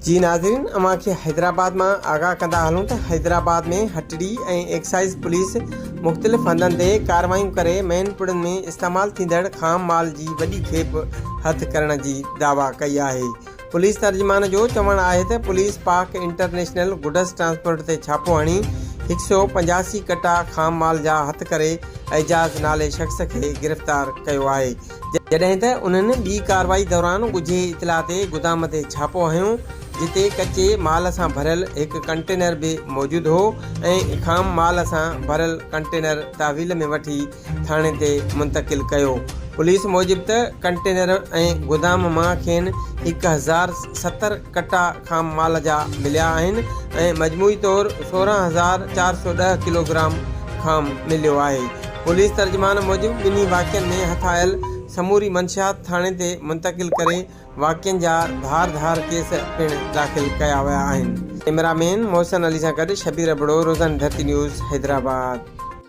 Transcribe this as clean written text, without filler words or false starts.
جي ناظرين اوهان کي حيدرآباد مان آگاهه ڪندا هلون ته حيدرآباد ۾ هٽڙي ۽ ايڪسائيز پوليس مختلف هنڌن تي ڪارروايون ڪري مين پڙن ۾ استعمال ٿيندڙ خام مال جي وڏي کيپ هٿ ڪرڻ جي دعويٰ ڪئي آهي پوليس ترجمان جو چوڻ آهي ته police Pak international goods transport تي ڇاپو هڻي هڪ سئو 85 ڪٽا خام مال جا هٿ ڪري اعجاز نالي شخص کي گرفتار ڪيو آهي جڏهن ته انهن ٻي ڪارروائي دوران ڳجهي اطلاع تي گدام تي ڇاپو هنيو، جتي ڪچي مال سان ڀريل هڪ ڪنٽينر به موجود هو ۽ خام مال سان ڀريل ڪنٽينر تحويل ۾ وٺي ٿاڻي تي منتقل ڪيو. پوليس موجب ته ڪنٽينر ۽ گدام مان کين 1070 ڪٽا خام مال جا مليا آهن ۽ مجموعي طور 16410 ڪلوگرام خام مليو آهي. پوليس ترجمان موجب ٻنهي واقعن ۾ هٿ آيل سموري منشيات ٿاڻي تي منتقل ڪري واقعن جا ڌار ڌار ڪيس پڻ داخل ڪيا ويا آهن. ڪئميرا مين محسن علي سان گڏ شبير ابڙو، روزاني ڌرتي نيوز، حيدرآباد.